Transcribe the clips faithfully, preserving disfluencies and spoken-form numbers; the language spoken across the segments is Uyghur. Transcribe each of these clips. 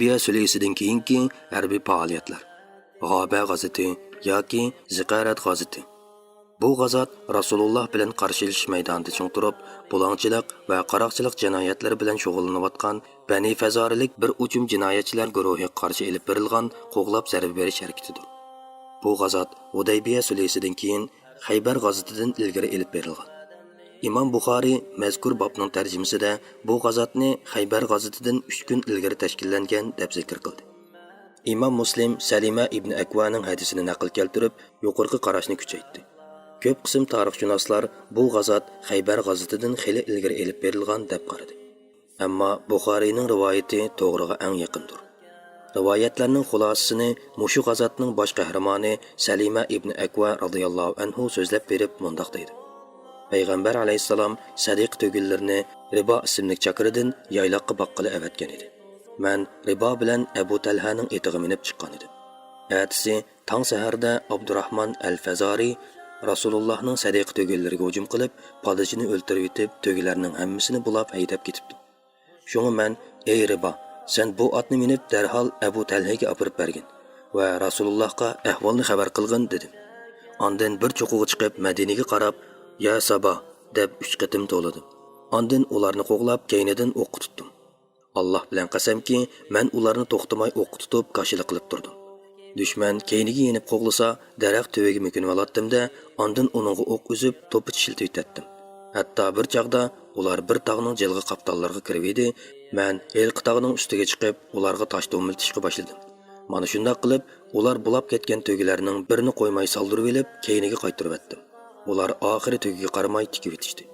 ھۇدەيبىيە سۈلھىسىدىن كېيىنكى ھەربىي پائالىيەتلەر. غابە غازىتى ياكى زىقارەت غازىتى. بۇ غازات رەسۇلۇللاھ بىلەن قارشىلىشىش مەيدانىدا چىڭ تۇرۇپ، بۇلاڭچىلىق ۋە قاراقچىلىق جىنايەتلىرى بىلەن شۇغۇللىنىۋاتقان بەنى فەزارىلىك بىر ئۇجۇم جىنايەتچىلەر گۇرۇھىغا قارشى ئېلىپ بېرىلغان قوغلاپ زەربە بېرىش ھەرىكىتىدۇر. بۇ غازات ھۇدەيبىيە سۈلھىسىدىن كېيىن خەيبەر غازىتىدىن ئىلگىرى ئېلىپ بېرىلغان. ئىمام بۇخارىي مەزكۇر بابنىڭ تەرجىمىسىدە بۇ غازاتنى خەيبەر غازىتىدىن ئۈچ كۈن ئىلگىرى تەشكىللەنگەن دەپ زىكىر قىلدى. ئىمام مۇسلىم سەلىمە ئىبن ئەكۋانىڭ ھەدىسىنى نەقىل كەلتۈرۈپ، يۇقىرىقى قاراشنى كۈچەيتتى. كۆپ قىسىم تارىخشۇناسلار بۇ غازات خەيبەر غازىتىدىن خېلى ئىلگىرى ئېلىپ بېرىلغان دەپ قارىدى. ئەمما بۇخارىينىڭ رىۋايىتى توغرىغا ئەڭ يېقىندۇر. رىۋايەتلەرنىڭ خۇلاسىسىنى مۇشۇ غازاتنىڭ باش قەھرىمانى سەلىمە ئىبن ئەكۋا رازىياللاھۇ ئەنھۇ سۆزلەپ بېرىپ مۇنداق دەيدۇ: پەيغەمبەر ئەلەيھىسسالام سەدىقە تۆگىلىرىنى رىبا ئىسىملىك چاكىرىدىن يايلاققا باققىلى ئەۋەتكەن ئىدى. مەن رىبا بىلەن ئەبۇ تەلھەنىڭ ئېتىغا مىنىپ چىققان ئىدىم. ئەتىسى تاڭ سەھەردە ئابدۇراھمان ئەل فەزارى رەسۇلۇللاھنىڭ سەدىقە تۆگىلىرىگە ھۇجۇم قىلىپ، پادىچىنى ئۆلتۈرۈۋېتىپ، تۆگىلەرنىڭ ھەممىسىنى بۇلاپ ھەيدەپ كېتىپتۇ. شۇڭا مەن، ئەي رىبا، سەن بۇ ئاتنى مىنىپ دەرھال ئەبۇ تەلھەگە ئاپىرىپ بەرگىن ۋە رەسۇلۇللاھقا ئەھۋالنى خەۋەر قىلغىن، دېدىم. ئاندىن بىر چوققىغا چىقىپ مەدىنىگە قاراپ، يا سابا، دەپ ئۈچ قېتىم توۋلىدىم. ئاندىن ئۇلارنى قوغلاپ كەينىدىن ئوققا تۇتتۇم. ئاللاھ بىلەن قەسەمكى، مەن ئۇلارنى توختىماي ئوققا تۇتۇپ كاشىلا قىلىپ تۇردۇم. دۈشمەن كەينىگە يېنىپ قوغلىسا، دەرەخ تۈۋىگە مۆكۈنۈۋالاتتىم-دە، ئاندىن ئۇنىڭغا ئوق ئۈزۈپ، توپا چىشلىتىۋېتەتتىم. ھەتتا بىر چاغدا ئۇلار بىر تاغنىڭ جىلغا قاپتاللىرىغا كىرىۋىدى، مەن ھېلىقى تاغنىڭ ئۈستىگە چىقىپ، ئۇلارغا تاش دومىلىتىشقا باشلىدىم. مانا شۇنداق قىلىپ، ئۇلار بۇلاپ كەتكەن تۆگىلەرنىڭ بىرىنى قويماي سالدۇرۇۋېلىپ، كەينىگە قايتۇرۇۋەتتىم. ئۇلار ئاخىرى تۆگىگە قارىماي تىكىۋېتىشتى.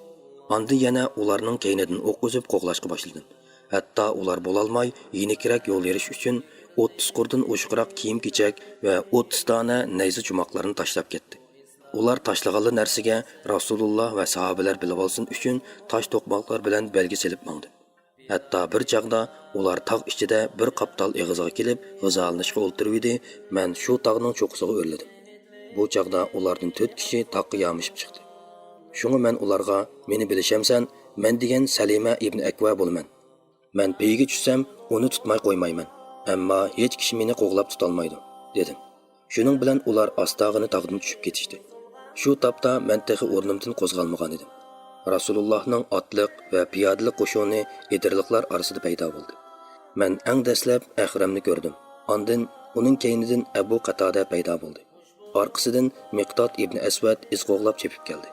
ئاندىن يەنە ئۇلارنىڭ كەينىدىن ئوق ئۈزۈپ قوغلاشقا باشلىدىم. ھەتتا ئۇلار بولالماي، يېنىكرەك يول يۈرۈش ئۈچۈن ئوتتۇز قۇردىن ئوشۇقراق كىيىم-كېچەك ۋە ئوتتۇز دانە نەيزە چوماقلىرىنى تاشلاپ كەتتى. ئۇلار تاشلىغانلا نەرسىگە رەسۇلۇللا ۋە ساھابىلەر بىلىۋالسۇن ئۈچۈن تاش توقماقلار بىلەن بەلگە سېلىپ ماڭدىم. ھەتتا بىر چاغدا ئۇلار تاغ ئىچىدە بىر قاپتال ئېغىزىغا كېلىپ غىزالىنىشقا ئولتۇرۇۋىدى، مەن شۇ تاغنىڭ چوققىسىغا ئۆرلىدىم. بۇ چاغدا ئۇلاردىن تۆت كىشى تاغقا يامىشىپ چىقتى. شۇڭا مەن ئۇلارغا، مېنى بىلىشەمسەن؟ مەن دېگەن سەلىمە ئىبن ئەكۋا بولىمەن. مەن پېيىگە چۈشسەم، ئۇنى تۇتماي قويمايمەن. ئەمما ھېچ كىشى مېنى قوغلاپ تۇتالمايدۇ، دېدىم. شۇنىڭ بىلەن ئۇلار ئاستاغىنا تاغدىن چۈشۈپ كېتىشتى. شۇ تاپتا مەن تېخى ئورنۇمدىن قوزغالمىغان ئىدىم. رەسۇلۇللاھنىڭ ئاتلىق ۋە پىيادىلىك قوشۇنى ئېدىرلىقلار ئارىسىدا پەيدا بولدى. مەن ئەڭ دەسلەپ ئەخرەمنى كۆردۈم. ئاندىن ئۇنىڭ كەينىدىن ئەبۇ قاتادە پەيدا بولدى. ئارقىسىدىن مىقداد ئىبنى ئەسۋەد ئىز قوغلاپ چېپىپ كەلدى.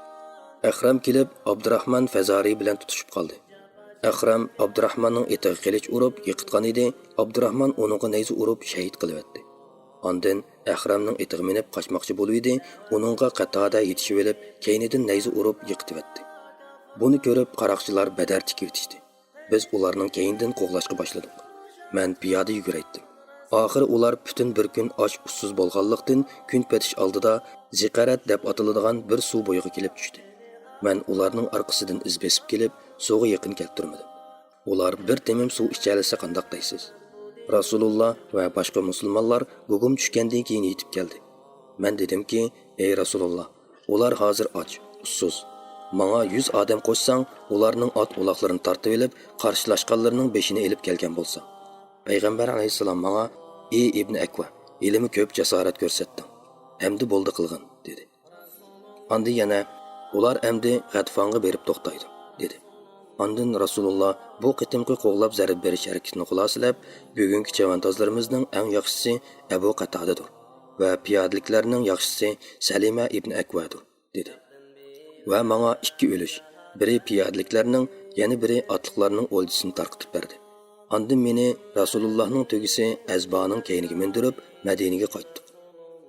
ئەخرەم كېلىپ، ئابدۇراھمان فەزارى بىلەن تۇتۇشۇپ قالدى. ئەخرەم ئابدۇراھماننىڭ ئېتىغا قىلىچ ئۇرۇپ يىقىتقان ئىدى، ئابدۇراھمان ئۇنىڭغا نەيزە ئۇرۇپ شەھىت قىلىۋەتتى. ئاندىن ئەخرەمنىڭ ئېتىغا مىنىپ قاچماقچى بولۇۋىدى، ئۇنىڭغا قاتادە يېتىشىۋېلىپ، كەينىدىن نەيزە ئۇرۇپ يىقىتىۋەتتى. بۇنى كۆرۈپ قاراقچىلار بەدەر تىكىۋېتىشتى. بىز ئۇلارنىڭ كەينىدىن قوغلاشقا باشلىدۇق. مەن پىيادە يۈگۈرەيتتىم. ئاخىرى ئۇلار پۈتۈن بىر كۈن ئاچ-ئۇسسۇز بولغانلىقتىن، كۈن پېتىش ئالدىدا زىقارەت دەپ ئاتىلىدىغان بىر سۇ بويىغا كېلىپ چۈشتى. مەن ئۇلارنىڭ ئارقىسىدىن ئىز بېسىپ كېلىپ، سۇغا يېقىن كەلتۈرمىدىم. ئۇلار بىر تېمىم سۇ ئىچەلىسە قانداق دەيسىز؟ رەسۇلۇللا ۋە باشقا مۇسۇلمانلار گۇگۇم چۈشكەندىن كېيىن يېتىپ كەلدى. مەن دېدىمكى، ئەي رەسۇلۇللا، ئۇلار ھازىر ئاچ، ئۇسسۇز. ماڭا يۈز ئادەم قوشساڭ، ئۇلارنىڭ ئات-ئۇلاقلىرىنى تارتىۋېلىپ، قارشىلاشقانلىرىنىڭ بېشىنى ئېلىپ كەلگەن بولسا. پەيغەمبەر ئەلەيھىسسالام ماڭا، ئى ئىبنى ئەكۋا، ھېلىمۇ كۆپ جاسارەت كۆرسەتتىڭ. ئەمدى بولدى قىلغىن، دېدى. ئاندىن يەنە، ئۇلار ئەمدى غەتفانغا بېرىپ توختايدۇ، دېدى. ئاندىن رەسۇلۇللا بۇ قېتىمقى قوغلاپ زەربە بېرىش ھەرىكىتىنى خۇلاسىلەپ، بۈگۈنكى چەۋەندازلىرىمىزنىڭ ئەڭ ياخشىسى ئەبۇ قاتادىدۇر ۋە پىيادىلىكلەرنىڭ ياخشىسى سەلىمە ئىبنى ئەكۋادۇر، دېدى. ۋە ماڭا ئىككى ئۈلۈش، بىرى پىيادىلىكلەرنىڭ، يەنە بىرى ئاتلىقلارنىڭ ئولجىسىنى تارقىتىپ بەردى. ئاندىن مېنى رەسۇلۇللانىڭ تۆگىسى ئەزبانىڭ كەينىگە مىندۈرۈپ، مەدىنىگە قايتتۇق.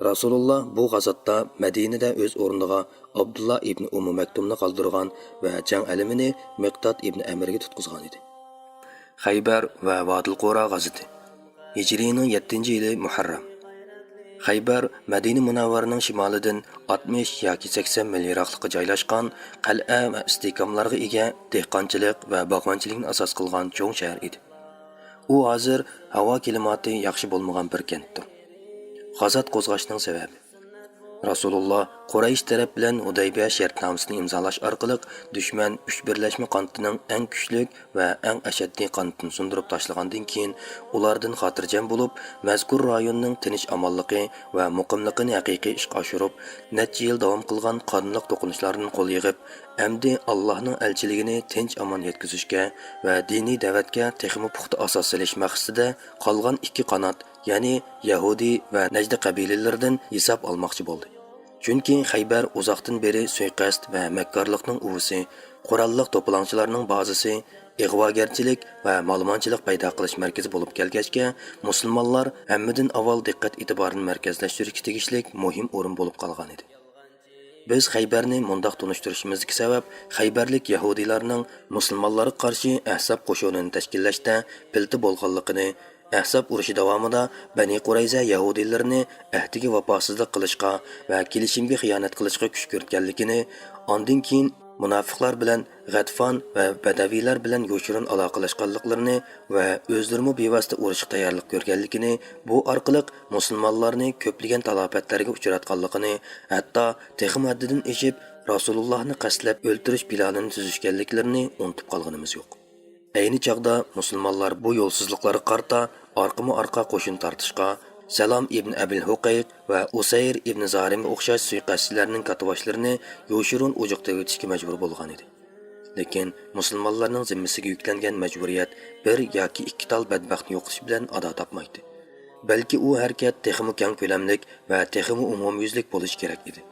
رەسۇلۇللا بۇ غازاتتا مەدىنىدە ئۆز ئورنىغا ئابدۇللا ئىبنى ئۇممۇ مەكتۇمنى قالدۇرغان ۋە جەڭ ئەلىمىنى مىقداد ئىبنى ئەمىرگە تۇتقۇزغان ئىدى. خەيبەر ۋە ۋادىل قۇرا غازىتى. ھىجرىينىڭ يەتتىنچى يىلى مۇھەررەم. خەيبەر مەدىنە مۇنەۋۋەرىنىڭ شىمالىدىن ئاتمىش ياكى سەكسەن مىل يىراقلىققا جايلاشقان قەلئە ۋە ئىستىھكاملارغا ئىگە دېھقانچىلىق ۋە باغۋەنچىلىكنى ئاساس قىلغان چوڭ شەھەر ئىدى. ئۇ ھازىر ھاۋا كىلىماتى ياخشى بولمىغان بىر كەنتتۇر. غازات قوزغاشنىڭ سەۋەبى. رەسۇلۇللا قۇرەيش تەرەپ بىلەن ھۇدەيبىيە شەرتنامىسىنى ئىمزالاش ئارقىلىق دۈشمەن ئۈچ بىرلەشمە قانىتىنىڭ ئەڭ كۈچلۈك ۋە ئەڭ ئەشەددىي قانىتىنى سۇندۇرۇپ تاشلىغاندىن كېيىن، ئۇلاردىن خاتىرجەم بولۇپ، مەزكۇر رايوننىڭ تىنچ-ئامانلىقى ۋە مۇقىملىقىنى ھەقىقىي ئىشقا ئاشۇرۇپ، نەچچە يىل داۋام قىلغان قانلىق توقۇنۇشلاردىن قول يىغىپ، ئەمدى ئاللاھنىڭ ئەلچىلىكىنى تىنچ-ئامان يەتكۈزۈشكە ۋە دىنىي دەۋەتكە تېخىمۇ پۇختا ئاساس سېلىش مەقسىتىدە قالغان ئىككى قانات، يەنى يەھۇدىي ۋە نەجدى قەبىلىلىرىدىن ھېساب ئالماقچى بولدى. چۈنكى خەيبەر ئۇزاقتىن بېرى سۇيىقەست ۋە مەككارلىقنىڭ ئۇۋىسى، قوراللىق توپىلاڭچىلارنىڭ بازىسى، ئىغۋاگەرچىلىك ۋە مالىمانچىلىق پەيدا قىلىش مەركىزى بولۇپ كەلگەچكە، مۇسۇلمانلار ھەممىدىن ئاۋۋال دىققەت ئېتىبارىنى مەركەزلەشتۈرۈشكە تېگىشلىك مۇھىم ئورۇن بولۇپ قالغانىدى. بىز خەيبەرنى مۇنداق تونۇشتۇرۇشىمىزدىكى سەۋەب، خەيبەرلىك يەھۇدىيلارنىڭ مۇسۇلمانلارغا قارشى ئەھزاب قوشۇنىنى تەشكىللەشتە پىلتە بولغانلىقىنى، ئەھزاب ئۇرۇشى داۋامىدا بەنى قۇرەيزە يەھۇدىيلىرىنى ئەھدىگە ۋاپاسىزلىق قىلىشقا ۋە كېلىشىمگە خىيانەت قىلىشقا كۈشكۈرتكەنلىكىنى، ئاندىن كېيىن مۇناپىقلار بىلەن غەتفان ۋە بەدەۋىيلەر بىلەن يوشۇرۇن ئالاقىلەشكەنلىكلىرىنى ۋە ئۆزلىرىمۇ بىۋاسىتە ئۇرۇشقا تەييارلىق كۆرگەنلىكىنى، بۇ ئارقىلىق مۇسۇلمانلارنى كۆپلىگەن تالاپەتلەرگە ئۇچراتقانلىقىنى، ھەتتا تېخىمۇ ھەددىدىن ئېشىپ، رەسۇلۇللاھنى قەستلەپ ئۆلتۈرۈش پىلانىنى تۈزۈشكەنلىكلىرىنى ئۇنتۇپ قالغىنىمىز يوق. ئەينى چاغدا مۇسۇلمانلار بۇ يولسىزلىقلارغا قارىتا ئارقىمۇ ئارقا قوشۇن تارتىشقا، سالام ئىبن ئەبىل ھۇقەيق ۋە ئۇسەير ئىبن زارىمغا ئوخشاش سۇيىقەستچىلەرنىڭ كاتتىباشلىرىنى يوشۇرۇن ئوجۇق تېگىۋېتىشكە مەجبۇر بولغانىدى. لېكىن مۇسۇلمانلارنىڭ زىممىسىگە يۈكلەنگەن مەجبۇرىيەت بىر ياكى ئىككى تال بەدبەختنى يوقىتىش بىلەن ئادا تاپمايتتى. بەلكى ئۇ ھەرىكەت تېخىمۇ كەڭ كۆلەملىك ۋە تېخىمۇ ئومۇميۈزلۈك بولۇشى كېرەك ئىدى.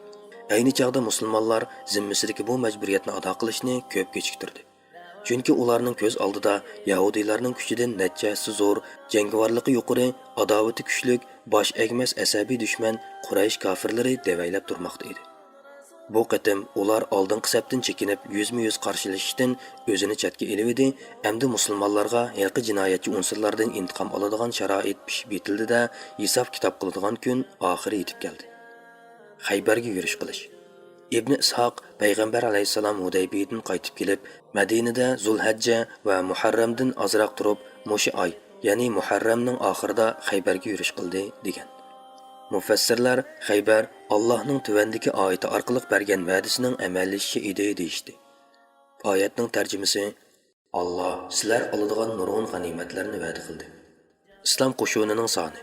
ئەينى چاغدا مۇسۇلمانلار زىممىسىدىكى بۇ مەجبۇرىيەتنى ئادا قىلىشنى كۆپ كېچىكتۈردى. چۈنكى ئۇلارنىڭ كۆز ئالدىدا يەھۇدىيلارنىڭ كۈچىدىن نەچچە ھەسسە زور، جەڭگىۋارلىقى يۇقىرى، ئاداۋىتى كۈچلۈك، باش ئەگمەس ئەسەبىي دۈشمەن قۇرەيش كاپىرلىرى دېۋەيلەپ تۇرماقتا ئىدى. بۇ قېتىم ئۇلار ئالدىنقى سەپتىن چېكىنىپ، يۈزمۇ يۈز قارشىلىشىشتىن ئۆزىنى چەتكە ئېلىۋىدى، ئەمدى مۇسۇلمانلارغا ھېلىقى جىنايەتچى ئۇنسۇرلاردىن ئىنتىقام ئالىدىغان شارائىت پىشىپ يېتىلدى-دە، ھېساب-كىتاب قىلىدىغان كۈن ئاخىرى يېتىپ كەلدى. خەيبەرگە يۈرۈش قىلىش. ئىبنى ئىسھاق پەيغەمبەر ئەلەيھىسسالام ھۇدەيبىيەدىن قايتىپ كېلىپ، مەدىنىدە زۇلھەججە ۋە مۇھەررەمدىن ئازراق تۇرۇپ، مۇشۇ ئاي، يەنى مۇھەررەمنىڭ ئاخىرىدا خەيبەرگە يۈرۈش قىلدى، دېگەن. مۇفەسسىرلەر خەيبەر ئاللاھنىڭ تۆۋەندىكى ئايىتى ئارقىلىق بەرگەن ۋەدىسىنىڭ ئەمەلىيلىشىشى ئىدى، دېيىشتى. ئايەتنىڭ تەرجىمىسى، ئاللا سىلەر ئالىدىغان نۇرغۇن غەنىيمەتلەرنى ۋەدە قىلدى. ئىسلام قوشۇنىنىڭ سانى.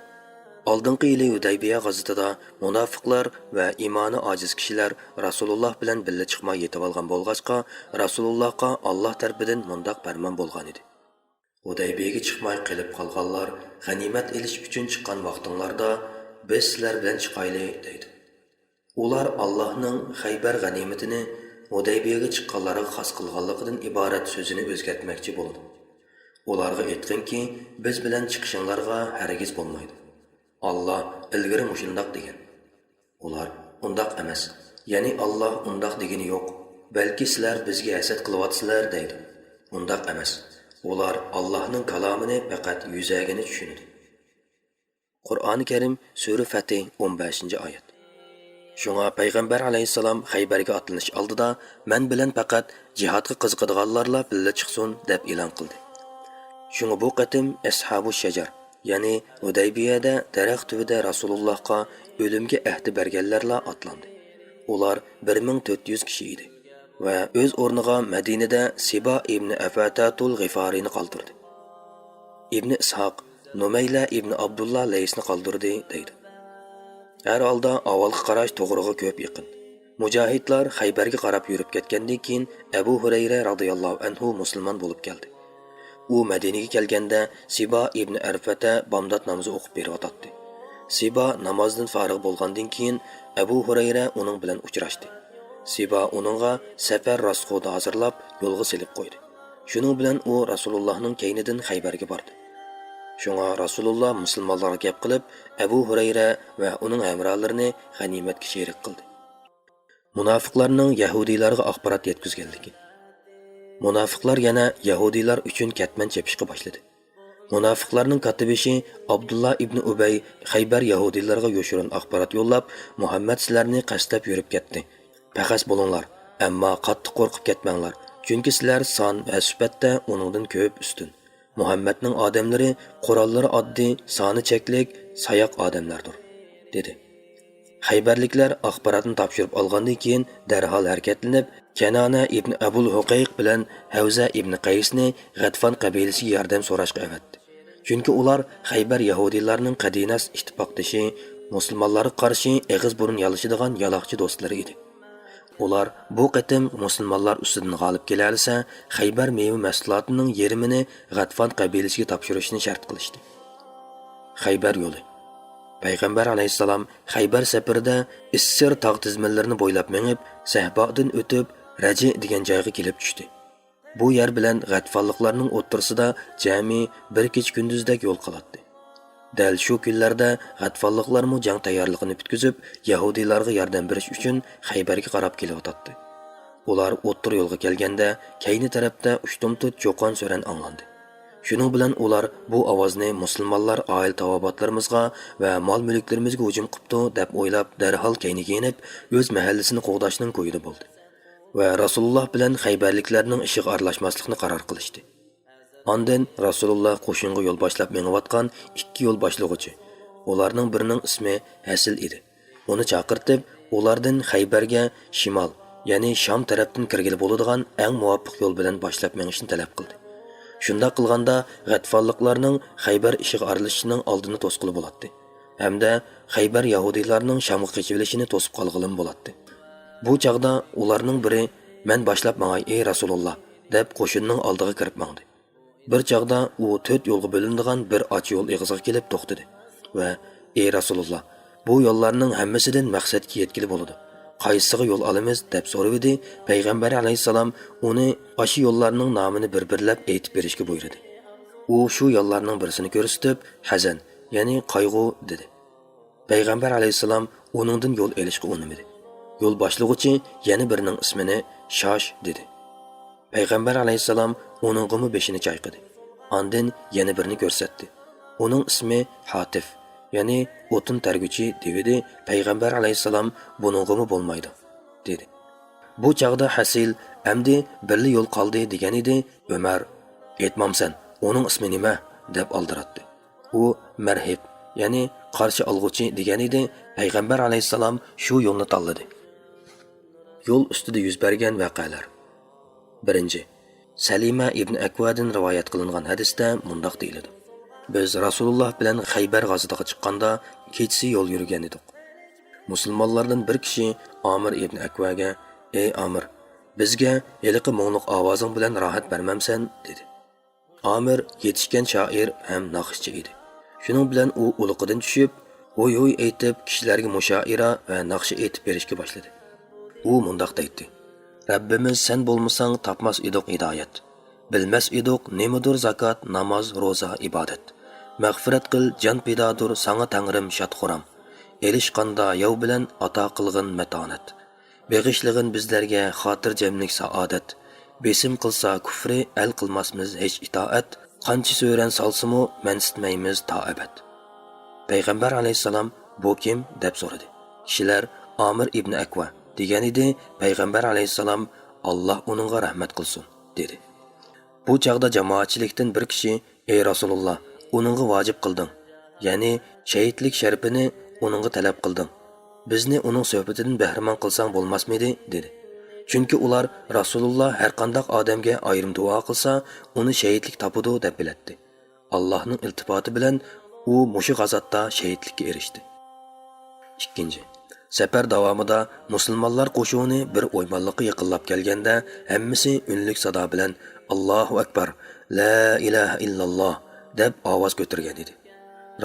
ئالدىنقى يىلى ھۇدەيبىيە غازىتىدا مۇناپىقلار ۋە ئىمانى ئاجىز كىشىلەر رەسۇلۇللا بىلەن بىللە چىقماي يېتىۋالغان بولغاچقا، رەسۇلۇللاغا ئاللا تەرىپىدىن مۇنداق پەرمان بولغانىدى: «ھۇدەيبىيەگە چىقماي قېلىپ قالغانلار غەنىيمەت ئېلىش ئۈچۈن چىققان ۋاقتىڭلاردا، بىز سىلەر بىلەن چىقايلى» دەيدۇ. ئۇلار ئاللاھنىڭ خەيبەر غەنىيمىتىنى ھۇدەيبىيەگە چىققانلارغا خاس قىلغانلىقىدىن ئىبارەت سۆزىنى ئۆزگەرتمەكچى بولىدۇ. ئۇلارغا ئېيتقىنكى، بىز بىلەن چىقىشىڭلارغا ھەرگىز بولمايدۇ. ئاللا ئىلگىرى مۇشۇنداق دېگەن. ئۇلار، ئۇنداق ئەمەس، يەنى ئاللا ئۇنداق دېگىنى يوق، بەلكى سىلەر بىزگە ھەسەت قىلىۋاتىسىلەر دەيدۇ. ئۇنداق ئەمەس. ئۇلار ئاللاھنىڭ كالامىنى پەقەت يۈزەگىنە چۈشىنىدۇ. قۇرئانى كەرىم، سۈرە فەتھ، ئون بەشىنچى ئايەت. شۇڭا پەيغەمبەر ئەلەيھىسسالام خەيبەرگە ئاتلىنىش ئالدىدا، «مەن بىلەن پەقەت جىھادقا قىزىقىدىغانلارلا بىللە چىقسۇن» دەپ ئېلان قىلدى. شۇڭا بۇ قېتىم ئەسھابۇ شەجەر، يەنى ھۇدەيبىيەدە دەرەخ تۈۋىدە رەسۇلۇللاھقا ئۆلۈمگە ئەھدە بەرگەنلەرلا ئاتلاندى. ئۇلار بىر مىڭ تۆت يۈز كىشى ئىدى ۋە ئۆز ئورنىغا مەدىنىدە سىبا ئىبنى ئەفەتەتۇل غىفارىنى قالدۇردى. ئىبنى ئىسھاق، نۇمەيلە ئىبنى ئابدۇللا لەيسنى قالدۇردى، دەيدۇ. ھەر ھالدا ئاۋۋالقى قاراش توغرىغا كۆپ يېقىن. مۇجاھىدلار خەيبەرگە قاراپ يۈرۈپ كەتكەندىن كېيىن، ئەبۇ ھۇرەيرە رازىياللاھۇ ئەنھۇ مۇسۇلمان بولۇپ كەلدى. ئۇ مەدىنىگە كەلگەندە، سىبا ئىبنى ئەرفەتە بامدات نامىزى ئوقۇپ بېرىۋاتاتتى. سىبا نامازدىن فارىغ بولغاندىن كېيىن، ئەبۇ ھۇرەيرە ئۇنىڭ بىلەن ئۇچراشتى. سىبا ئۇنىڭغا سەپەر راسخوتى ھازىرلاپ، يولغا سېلىپ قويدى. شۇنىڭ بىلەن ئۇ رەسۇلۇللاھنىڭ كەينىدىن خەيبەرگە باردى. شۇڭا رەسۇلۇللا مۇسۇلمانلارغا گەپ قىلىپ، ئەبۇ ھۇرەيرە ۋە ئۇنىڭ ھەمراھلىرىنى غەنىيمەتكە شېرىك قىلدى. مۇناپىقلارنىڭ يەھۇدىيلارغا ئاخبارات يەتكۈزگەنلىكى. مۇناپىقلار يەنە يەھۇدىيلار ئۈچۈن كەتمەن چېپىشقا باشلىدى. مۇناپىقلارنىڭ كاتتىبېشى ئابدۇللا ئىبنى ئۇبەي خەيبەر يەھۇدىيلىرىغا يوشۇرۇن ئاخبارات يوللاپ، مۇھەممەد سىلەرنى قەستلەپ يۈرۈپ كەتتى. پەخەس بولۇڭلار، ئەمما قاتتىق قورقۇپ كەتمەڭلار، چۈنكى سىلەر سان ۋە سۈپەتتە ئۇنىڭدىن كۆپ ئۈستۈن. مۇھەممەدنىڭ ئادەملىرى قوراللىرى ئاددىي، سانى چەكلىك، ساياق ئادەملەردۇر، دېدى. خەيبەرلىكلەر ئاخباراتنى تاپشۇرۇپ ئالغاندىن كېيىن، دەرھال ھەرىكەتلىنىپ، كەنانە ئىبن ئەبۇل ھۇقەيق بىلەن ھەۋزە ئىبن قەيسنى غەتفان قەبىلىسىگە ياردەم سوراشقا ئەۋەتتى. چۈنكى ئۇلار خەيبەر يەھۇدىيلارنىڭ قەدىناس ئىتتىپاقدىشى، مۇسۇلمانلارغا قارشى ئېغىز بۇرۇن يالىشىدىغان يالاقچى دوستلىرى ئىدى. ئۇلار بۇ قېتىم مۇسۇلمانلار ئۈستىدىن غالىب كېلەلىسە، خەيبەر مېۋە مەھسۇلاتىنىڭ يېرىمىنى غەتفان قەبىلىسىگە تاپشۇرۇشنى شەرت قىلىشتى. خەيبەر يولى. پەيغەمبەر ئەلەيھىسسالام خەيبەر سەپىرىدە ئىسسىر تاغ تىزمىلىرىنى بويلاپ مېڭىپ، سەھبادىن ئۆتۈپ، رەجى دېگەن جايغا كېلىپ چۈشتى. بۇ يەر بىلەن غەتفانلىقلارنىڭ ئوتتۇرىسىدا جەمئىي بىر كېچە-كۈندۈزدەك يول قالاتتى. دەل شۇ كۈنلەردە غەتفانلىقلارمۇ جەڭ تەييارلىقىنى پۈتكۈزۈپ، يەھۇدىيلارغا ياردەم بېرىش ئۈچۈن خەيبەرگە قاراپ كېلىۋاتاتتى. ئۇلار ئوتتۇرا يولغا كەلگەندە، كەينى تەرەپتە ئۇشتۇمتۇت چوقان سۆرەن ئاڭلاندى. شۇنىڭ بىلەن ئۇلار بۇ ئاۋازنى مۇسۇلمانلار ئائىلە تاۋابىئاتلىرىمىزغا ۋە مال-مۈلۈكلىرىمىزگە ھۇجۇم قىپتۇ دەپ ئويلاپ، دەرھال كەينىگە يېنىپ، ئۆز مەھەللىسىنى قوغداشنىڭ كويىدا بولدى ۋە رەسۇلۇللاھ بىلەن خەيبەرلىكلەرنىڭ ئىشىغا ئارىلاشماسلىقنى قارار قىلىشتى. ئاندىن رەسۇلۇللاھ قوشۇنغا يول باشلاپ مېڭىۋاتقان ئىككى يول باشلىغۇچى، ئۇلارنىڭ بىرىنىڭ ئىسمى ھەسىل ئىدى، ئۇنى چاقىرتىپ، ئۇلاردىن خەيبەرگە شىمال، يەنى شام تەرەپتىن كىرگىلى بولىدىغان ئەڭ مۇۋاپىق يول بىلەن باشلاپ مېڭىشنى تەلەپ قىلدى. شۇنداق قىلغاندا، غەتفانلىقلارنىڭ خەيبەر ئىشىغا ئارىلىشىشىنىڭ ئالدىنى توسقىلى بولاتتى ھەمدە خەيبەر يەھۇدىيلارنىڭ شامغا قېچىۋېلىشىنى توسۇپ قالغىلىمۇ بولاتتى. بۇ چاغدا ئۇلارنىڭ بىرى، «مەن باشلاپ ماڭاي، ئەي رەسۇلۇللاھ!» دەپ قوشۇننىڭ ئالدىغا كىرىپ ماڭدى. بىر چاغدا ئۇ تۆت يولغا بۆلۈنىدىغان بىر ئاچا يول ئېغىزىغا كېلىپ توختىدى ۋە، «ئەي رەسۇلۇللاھ، بۇ يوللارنىڭ ھەممىسىدىن مەقسەتكە يەتكىلى بولىدۇ. قايسىسىغا يول ئالىمىز؟» دەپ سورىۋىدى. پەيغەمبەر ئەلەيھىسسالام ئۇنى ئاشۇ يوللارنىڭ نامىنى بىر-بىرلەپ ئېيتىپ بېرىشكە بۇيرۇدى. ئۇ شۇ يوللارنىڭ بىرسىنى كۆرسىتىپ، «ھەزەن، يەنى قايغۇ» دېدى. پەيغەمبەر ئەلەيھىسسالام ئۇنىڭدىن يول ئېلىشقا ئۇنىمىدى. يول باشلىغۇچى يەنە بىرىنىڭ ئىسمىنى شاش دېدى. پەيغەمبەر ئەلەيھىسسالام ئۇنىڭغىمۇ بېشىنى چايقىدى. ئاندىن يەنە بىرنى كۆرسەتتى. ئۇنىڭ ئىسمى ھاتىف، يەنى ئوتۇن تەرگۈچى دېۋىدى. پەيغەمبەر ئەلەيھىسسالام بۇنىڭغىمۇ بولمايدۇ دېدى. بۇ چاغدا ھەسىل، ئەمدى بىرلا يول قالدى دېگەن ئىدى. ئۆمەر، ئېيتمامسەن، ئۇنىڭ ئىسمى نېمە؟ دەپ ئالدىراتتى. ئۇ مەرھىب، يەنى قارشى ئالغۇچى دېگەن ئىدى. پەيغەمبەر ئەلەيھىسسالام شۇ يولنى تاللىدى. يول ئۈستىدە يۈز بەرگەن ۋەقەلەر. بىرىنچى، سەلىمە ئىبن ئەكۋادىن رىۋايەت قىلىنغان ھەدىستە مۇنداق دېيىلىدۇ: بىز رەسۇلۇللاھ بىلەن خەيبەر غازىتىغا چىققاندا، كېچىسى يول يۈرگەن ئىدۇق. مۇسۇلمانلاردىن بىر كىشى ئامىر ئىبن ئەكۋەگە، ئەي ئامىر، بىزگە ھېلىقى مۇڭلۇق ئاۋازىڭ بىلەن راھەت بەرمەمسەن؟ دېدى. ئامىر يېتىشكەن شائىر ھەم ناخشىچى ئىدى. شۇنىڭ بىلەن ئۇ ئۇلىقىدىن چۈشۈپ، ھۇي-ھۇي ئېيتىپ، كىشىلەرگە مۇشائىرە ۋە ناخشا ئېيتىپ بېرىشكە باشلىدى. ئۇ مۇنداق دەيتتى: رەببىمىز، سەن بولمىساڭ تاپماس ئىدۇق ھىدايەت. بىلمەس ئىدۇق نېمىدۇر زاكات، ناماز، روزا، ئىبادەت. مەغپىرەت قىل، جان پىدادۇر ساڭا تەڭرىم شاد-خۇرام. ئېلىشقاندا ياۋ بىلەن ئاتا قىلغىن مەتانەت. بېغىشلىغىن بىزلەرگە خاتىرجەملىك، سائادەت. بېسىم قىلسا كۇفرى، ئەل قىلماسمىز ھېچ ئىتائەت. قانچە سۆرەن سالسىمۇ، مەنسىتمەيمىز تا ئەبەد. پەيغەمبەر ئەلەيھىسسالام، بۇ كىم؟ دەپ سورىدى. كىشىلەر، ئامىر ئىبنى ئەكۋا، دېگەن ئىدى. پەيغەمبەر ئەلەيھىسسالام، ئاللاھ ئۇنىڭغا رەھمەت قىلسۇن، دېدى. بۇ چاغدا جامائەتچىلىكتىن بىر كىشى، ئەي رەسۇلۇللاھ، ئۇنىڭغا ۋاجىپ قىلدىڭ، يەنى شەھىدلىك شەرىپىنى ئۇنىڭغا تەلەپ قىلدىڭ. بىزنى ئۇنىڭ سۆھبىتىدىن بەھرىمەن قىلساڭ بولماسمىدى؟ دېدى. چۈنكى ئۇلار رەسۇلۇللاھ ھەرقانداق ئادەمگە ئايرىم دۇئا قىلسا، ئۇنى شەھىدلىك تاپىدۇ دەپ بىلەتتى. ئاللاھنىڭ ئىلتىپاتى بىلەن ئۇ مۇشۇ غازاتتا شەھىدلىككە ئېرىشتى. ئىككىنچى، سەپەر داۋامىدا مۇسۇلمانلار قوشۇنى بىر ئويمانلىققا يېقىنلاپ كەلگەندە، ھەممىسى ئۈنلۈك سادا بىلەن، «ئاللاھۇ ئەكبەر، لا ئىلاھە ئىللاللاھ» دەپ ئاۋاز كۆتۈرگەن ئىدى.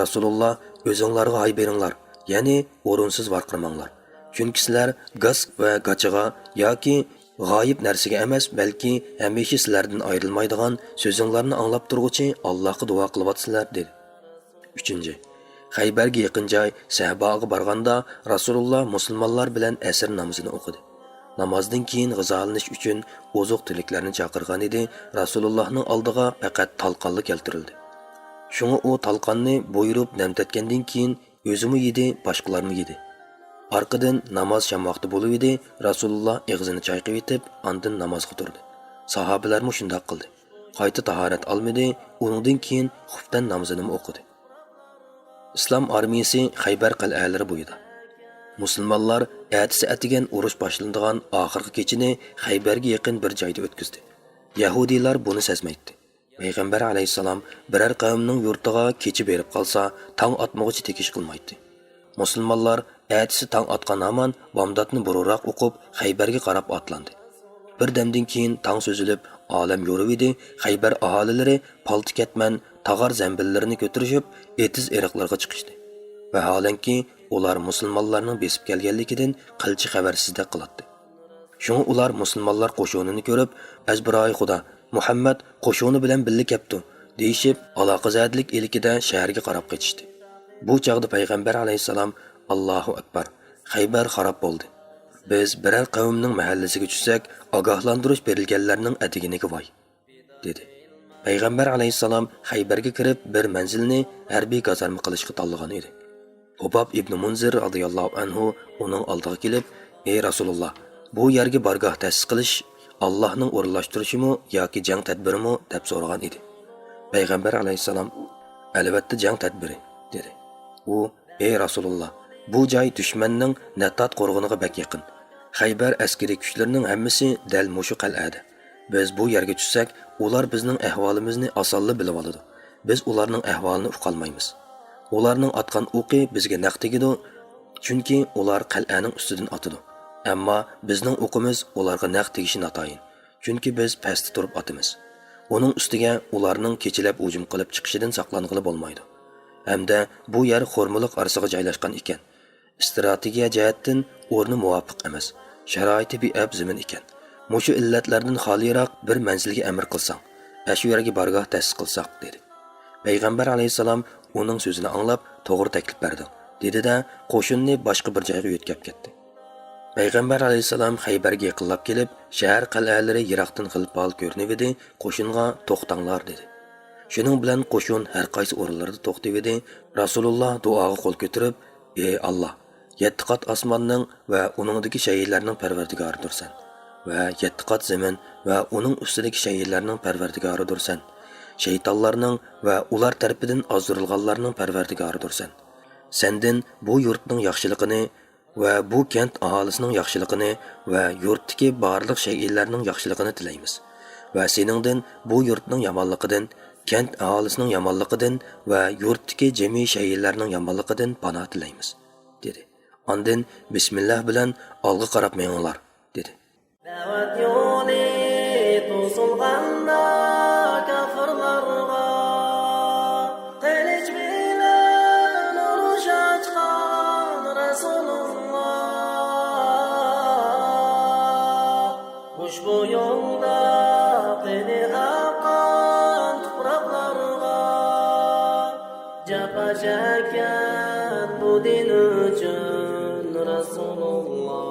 رەسۇلۇللاھ، «ئۆزۈڭلارغا ھاي بېرىڭلار، يەنى ئورۇنسىز ۋارقىرىماڭلار. چۈنكى سىلەر گاس ۋە گاچىغا ياكى غايىب نەرسىگە ئەمەس، بەلكى ھەمىشە سىلەردىن ئايرىلمايدىغان سۆزۈڭلارنى ئاڭلاپ تۇرغۇچى ئاللاھقا دۇئا قىلىۋاتىسىلەر» دېدى. ئۈچىنچى، خەيبەرگە يېقىن جاي سەھباغا بارغاندا، رەسۇلۇللاھ مۇسۇلمانلار بىلەن ئەسىر نامىزىنى ئوقۇدى. نامازدىن كېيىن غىزالىنىش ئۈچۈن ئوزۇق-تۈلۈكلەرنى چاقىرغان ئىدى، رەسۇلۇللاھنىڭ ئالدىغا پەقەت تالقانلا كەلتۈرۈلدى. شۇڭا ئۇ تالقاننى بۇيرۇپ نەمتەتكەندىن كېيىن، ئۆزىمۇ يېدى، باشقىلارمۇ يېدى. ئارقىدىن ناماز شام ۋاقتى بولۇۋىدى، رەسۇلۇللاھ ئېغىزىنى چايقىۋېتىپ، ئاندىن نامازغا تۇردى. ساھابىلەرمۇ شۇنداق قىلدى. قايتا تاھارەت ئالمىدى، ئۇنىڭدىن كېيىن خۇپتەن نامىزىنىمۇ ئوقۇدى. ئىسلام ئارمىيىسى خەيبەر قەلئەلىرى بويىدا. مۇسۇلمانلار ئەتىسى ئەتىگەن ئۇرۇش باشلىنىدىغان ئاخىرقى كېچىنى خەيبەرگە يېقىن بىر جايدا ئۆتكۈزدى. يەھۇدىيلار بۇنى سەزمەيتتى. پەيغەمبەر ئەلەيھىسسالام بىرەر قەۋمنىڭ يۇرتىغا كېچە بېرىپ قالسا، تاڭ ئاتمىغۇچە تېكىش قىلمايتتى. مۇسۇلمانلار ئەتىسى تاڭ ئاتقان ھامان بامداتنى بۇرۇنراق ئوقۇپ، خەيبەرگە قاراپ ئاتلاندى. بىردەمدىن كېيىن تاڭ سۈزۈلۈپ، ئالەم يورۇۋىدى، خەيبەر ئاھالىلىرى پالتا-كەتمەن، تاغار زەمبىللىرىنى كۆتۈرۈشۈپ، ئېتىز-ئېرىقلىرىغا چىقىشتى. ۋەھالەنكى، ئۇلار مۇسۇلمانلارنىڭ بېسىپ كەلگەنلىكىدىن قىلچە خەۋەرسىزدەك قىلاتتى. شۇڭا ئۇلار مۇسۇلمانلار قوشۇنىنى كۆرۈپ، «ئەزبىرايى خۇدا، مۇھەممەد قوشۇنى بىلەن بىللە كەپتۇ» دېيىشىپ، ئالاقە زەئىپلىك ئىلكىدە شەھەرگە قاراپ قېچىشتى. بۇ چاغدا پەيغەمبەر ئەلەيھىسسالام، «ئاللاھۇ ئەكبەر، خەيبەر خاراب بولدى. بىز بىرەر قەۋمنىڭ مەھەللىسىگە چۈشسەك، ئاگاھلاندۇرۇش بېرىلگەنلەرنىڭ ئەتىگىنىگە ۋاي!» دېدى. پەيغەمبەر ئەلەيھىسسالام خەيبەرگە كىرىپ، بىر مەنزىلنى ھەربىي گازارما قىلىشقا تاللىغان ئىدى. خۇباب ئىبنى مۇنزىر رازىياللاھۇ ئەنھۇ ئۇنىڭ ئالدىغا كېلىپ، «ئەي رەسۇلۇللا، بۇ يەرگە بارگاھ تەسىس قىلىش ئاللاھنىڭ ئورۇنلاشتۇرۇشىمۇ ياكى جەڭ تەدبىرىمۇ؟» دەپ سورىغان ئىدى. پەيغەمبەر ئەلەيھىسسالام، «ئەلۋەتتە جەڭ تەدبىرى» دېدى. ئۇ، «ئەي رەسۇلۇللا، بۇ جاي دۈشمەننىڭ نەتتات قورغىنىغا بەك يېقىن. خەيبەر ئەسكىرىي كۈچلىرىنىڭ ھەممىسى دەل مۇشۇ قەلئەدە. بىز بۇ يەرگە چۈشسەك، ئۇلار بىزنىڭ ئەھۋالىمىزنى ئاسانلا بىلىۋالىدۇ. بىز ئۇلارنىڭ ئەھۋالىنى ئۇقالمايمىز. ئۇلارنىڭ ئاتقان ئوقى بىزگە نەق تېگىدۇ، چۈنكى ئۇلار قەلئەنىڭ ئۈستىدىن ئاتىدۇ. ئەمما بىزنىڭ ئوقىمىز ئۇلارغا نەق تېگىشى ناتايىن، چۈنكى بىز پەستە تۇرۇپ ئاتىمىز. ئۇنىڭ ئۈستىگە ئۇلارنىڭ كېچىلەپ ھۇجۇم قىلىپ چىقىشىدىن ساقلانغىلى بولمايدۇ. ھەمدە بۇ يەر خورمىلىق ئارىسىغا جايلاشقان ئىكەن. ئىستراتېگىيە جەھەتتىن ئورنى مۇۋاپىق ئەمەس، شارائىتى بىئەپ زېمىن ئىكەن. مۇشۇ ئىللەتلەردىن خالىيراق بىر مەنزىلگە ئەمىر قىلساڭ، ئەشۇ يەرگە بارگاھ تەسىس قىلساق» دېدى. پەيغەمبەر ئەلەيھىسسالام ئۇنىڭ سۆزىنى ئاڭلاپ، «توغرا تەكلىپ بەردىڭ» دېدى-دە، قوشۇننى باشقا بىر جايغا يۆتكەپ كەتتى. پەيغەمبەر ئەلەيھىسسالام خەيبەرگە يېقىنلاپ كېلىپ، شەھەر قەلئەلىرى يىراقتىن غىل-پال كۆرۈنۈۋىدى، قوشۇنغا «توختاڭلار» دېدى. شۇنىڭ بىلەن قوشۇن ھەر قايسى ئورۇنلىرىدا توختىۋىدى. رەسۇلۇللا دۇئاغا قول كۆتۈرۈپ، «ئى ئاللا، يەتتە قات ئاسماننىڭ ۋە ئۇنىڭدىكى شەيئىلەرنىڭ پەرۋەردىگارىدۇرسەن ۋە يەتتە قات زېمىن ۋە ئۇنىڭ ئۈستىدىكى شەيئىلەرنىڭ پەرۋەردىگارىدۇرسەن. شەيتانلارنىڭ ۋە ئۇلار تەرىپىدىن ئازدۇرۇلغانلارنىڭ پەرۋەردىگارىدۇرسەن. سەندىن بۇ يۇرتنىڭ ياخشىلىقىنى ۋە بۇ كەنت ئاھالىسىنىڭ ياخشىلىقىنى ۋە يۇرتتىكى بارلىق شەيئىلەرنىڭ ياخشىلىقىنى تىلەيمىز. ۋە سېنىڭدىن بۇ يۇرتنىڭ يامانلىقىدىن، كەنت ئاھالىسىنىڭ يامانلىقىدىن ۋە يۇرتتىكى جىمى شەيئىلەرنىڭ يامانلىقىدىن پاناھ تىلەيمىز» دېدى. ئاندىن، «بىسمىللاھ بىلەن ئالغا قاراپ مېڭىڭلار» دېدى. دەۋەت يولى توسۇلغاندا كاپىرلارغا، قىلىچ بىلەن ئۇرۇش ئاچقان رەسۇلۇللا، خۇشبۇي يولدا قېنى ئاققان تۇپراقلارغا، جاپا چەككەن بۇ دىن ئۈچۈن رەسۇلۇللا.